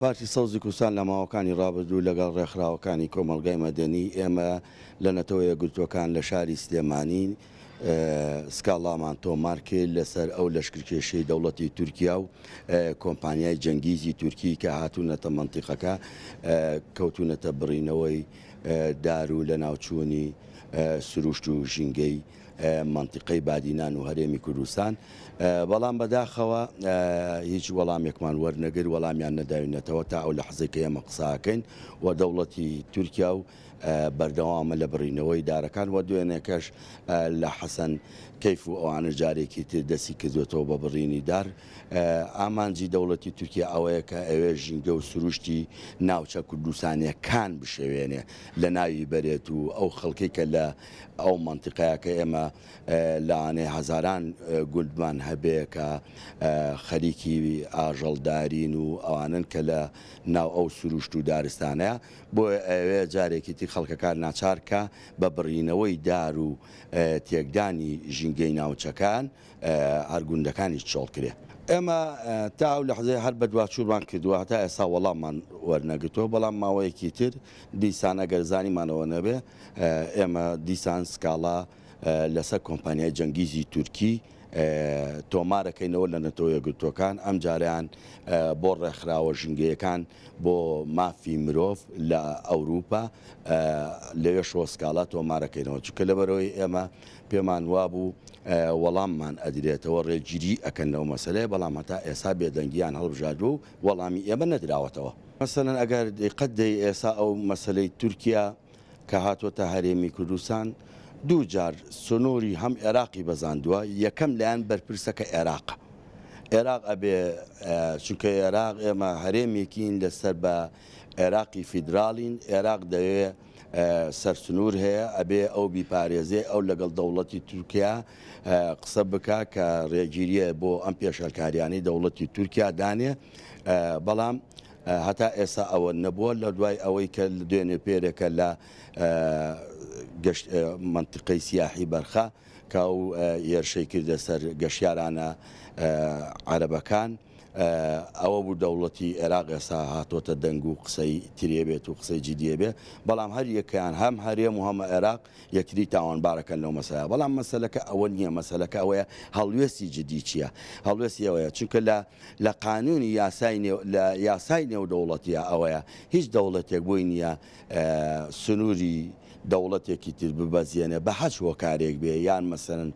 پارتی سەوزی کوردستان لە ماوەکانی ڕابردوو لەگەڵ ڕێکخراوەکانی کۆمەڵگای مەدەنی ئێمە لە نەتەوە یەکگرتووەکان لە شاری سلێمانی سکاڵامان تۆمار کرد لەسەر ئەو لەشکرکێشیەی دەوڵەتی تورکیا و کۆمپانیای جەنگیزی تورکی کە هاتوونەتە مەنتیقەکە کەوتوونەتە بڕینەوەی دار و لەناوچوونی سروشت و ژینگەی مەنتیقەی بادینان و هەرێمی کوردستان، بەڵام بەداخەوە هیچ وەڵامێکمان وەرنەگرت، وەڵامیان نەداوینەتەوە تا ئەو لەحزەی کە ئێمە قسە ئەکەین و دەوڵەتی تورکیا و بەردەوامە لە بڕینەوەی دارەکان و دوێنێکەش لە حەسەن کەیف و ئەوانە جارێکی تر دەستی کردوێتەوە بە بڕینی دار. ئامانجی دەوڵەتی تورکیا ئەوەیە کە ئەوێ ژینگە و سروشتی ناوچە کوردستانیەکان بشێوێنێ، لەناوی بەرێت و ئەو خەڵکەی کە لە ئەو مەنتیقەیە کە ئێمە لەوانەیە هەزاران گوندمان هەبێ کە خەریکی ئاژەڵدارین و ئەوانەن کە لە ناو ئەو سروشت و دارستانەیە، بۆیە ئەیەوێ جارێکی تر خەڵکەکان ناچار کا بە بڕینەوەی دار و تێکدانی ژینگەی ناوچەکان هەر گوندەکانیش چۆڵ کرێ. ئێمە تا ئەو لەحزەیە هەر بەدواچوونمان کردووە هەتا ئێستا وەڵاممان وەرنەگرتووە، بەڵام ماوەیەکی تر دیسان ئەگەر زانیمانەوە نەبێ ئێمە دیسان سکاڵا لەسەر کۆمپانیای جەنگیزی تورکی تۆمارەکەینەوە لە نەتەوە یەکگرتووەکان، ئەمجارەیان بۆ ڕێکخراوە ژینگەیەکان بۆ مافی مرۆڤ لە ئەوروپا لەوێشەوە سکاڵا تۆمارەکەینەوە، چونکە لەبەرئەوەی ئێمە پێمان وابوو وەڵاممان ئەدرێتەوە ڕێگیری ئەکەن لەو مەسەلەیە، بەڵام هەتا ئێستا بێدەنگیان هەڵبژاردووە و وەڵامی ئێمە نەدراوەتەوە. مەسەلەن ئەگەر دیقەت دەی ئێستا ئەو مەسەلەی تورکیا کە هاتۆتە هەرێمی کوردستان دوو جار سنووری هەم عێراقی بەزاندووە، یەکەم لایەن بەرپرسە کە عێراقە. عێراق ئەبێ چونکە عێراق ئێمە هەرێمێکین لەسەر بە عێراقی فیدراڵین، عێراق دەوێ سەر سنوور هەیە ئەبێ ئەو بیپارێزێ، ئەو لەگەڵ دەوڵەتی تورکیا قسە بکا کە ڕێگیریە بۆ ئەم پێشێلکاریانەی دەوڵەتی تورکیا دانێ، بەڵام هەتا ئێستا ئەوە نەبووە لە دوای ئەوەی کە دوێنێ پێرێکە لە گەشت مەنتیقەی سیاحی بەرخە کە ئەو هێرشەی کردە سەر گەشتیارانە عەرەبەکان ئەوە بوو دەوڵەتی عێراق ئێستا هاتۆتە دەنگ و قسەی ترێ بێت و قسەی جدیە بێ بەڵام هەر یەکەیان هەم هەرێم و هەمە عێراق یەکتری تاوانبارەکەن لەو مەسەلە بەڵام مەسەلەکە ئەوە نییە مەسەلەکە ئەوەیە هەڵوێستی جدی چییە هەڵوێستی ئەوەیە چونکە لە لە قانونی یاسای نێو لە یاسای نێودەوڵەتیە ئەوەیە هیچ دەوڵەتێک بۆی نییە سنووری دەوڵەتێکی تر ببەزێنێ بە هەچ هۆکارێک بێ یان مەسەلەن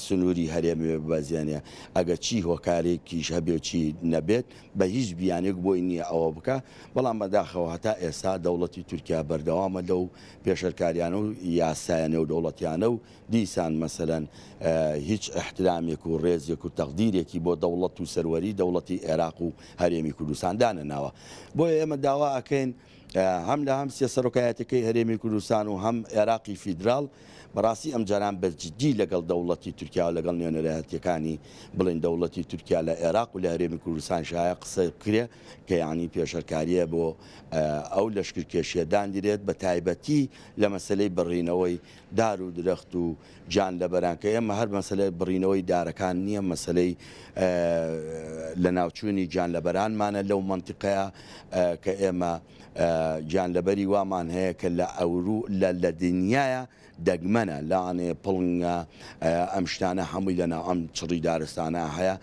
سنووری هەرێمێ ببەزێنێ ئەگەر چی هۆکارێکیش هەبێ و چی نەبێت بە هیچ بیانێک بۆی نییە ئەوە بکا بەڵام بەداخەوە هەتا ئێستا دەوڵەتی تورکیا بەردەوامە لەو پێشێلکاریانە و یاسایە نێودەوڵەتیانە و دیسان مەسەلەن هیچ ئیحترامێک و ڕێزێک و تەقدیرێکی بۆ دەوڵەت و سەروەری دەوڵەتی ئێراق و هەرێمی کوردستان دانەناوە. بۆیە ئێمە داوا ئەکەین هەم لە هەم سێ سەرۆکایەتەکەی هەرێمی کوردستان و هەم ئێراقی فیدراڵ بەڕاستی ئەمجاران بە جدی لەگەڵ دەوڵەتی تورکیا و لەگەڵ نوێنەرایەتیەکانی بڵێین دەوڵەتی تورکیا لە ئێراق و لە هەرێمی کوردستان شایە قسە بکرێ کە یانی پێشەلکاریە بۆ ئەو لەشکرکێشیە داندرێت بە تایبەتی لە مەسەلەی بڕینەوەی دار و درەخت و گیان لەبەران کە ئێمە هەر مەسەلەی بڕینەوەی دارەکان نییە مەسەلەی لەناوچوونی گیان لەبەرانمانە لەو مەنتیقەیە کە ئێمە گیان لەبەری وامان هەیە کە لە ئەورو لە لە دنیاە دەگمەنە لەوانەیە پڵنگە ئەم شتانە هەمووی لەناو ئەم چڕی دارستانە هەیە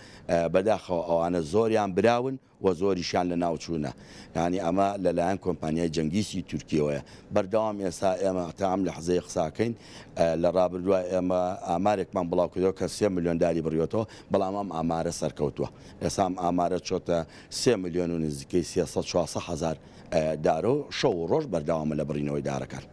بەداخەوە ئەوانە زۆریان براون و زۆریشیان لەناوچوونە یانی ئەمە لەلایەن کۆمپانیای جەنگیسی تورکیەوەیە بەردەوام ئێستا ئێمە تا ئەم لەحزەیە قساکەین لە ڕابردووە ئێمە ئامارێکمان بڵاو کردەوە کە سێ ملیۆن داری بڕیوەتەوە بەڵام ئەم ئامارە سەرکەوتووە ئێستا ئەم ئامارە چۆتە سێ ملیۆن و نزیکەی 300 400 هەزار دارە و شەو و ڕۆژ بەردەوامە لە بڕینەوەی دارەکان.